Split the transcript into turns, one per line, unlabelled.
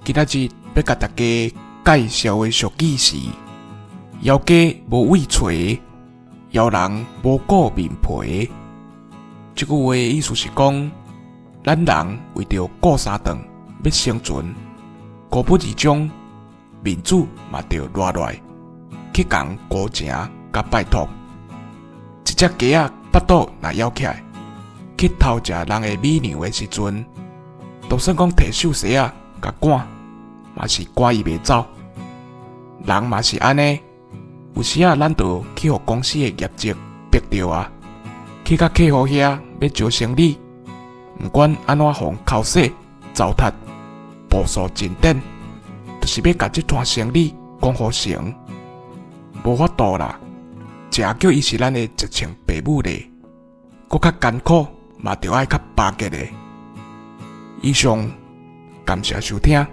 今仔日欲共大家介紹的俗語是：枵雞無位揣，枵人無顧面皮。這句話意思是講，咱人為著顧三頓，欲生存，孤不而終，面子嘛著賴落來，去共人求情佮拜託。一隻雞仔腹肚若枵起來，去偷食人的米糧的時陣，就算講提繡紗仔共趕，嘛是趕伊袂走。人嘛是按呢，有時仔咱就去予公司的業績逼著啊，去到客戶遐欲招生理，毋管按怎予人剾洗、糟蹋、步數進展，就是欲共這攤生理講予成，無法度啦。誠叫伊是咱的一穿爸母咧，閣較艱苦嘛，著愛較巴結的。以上，感謝收聽。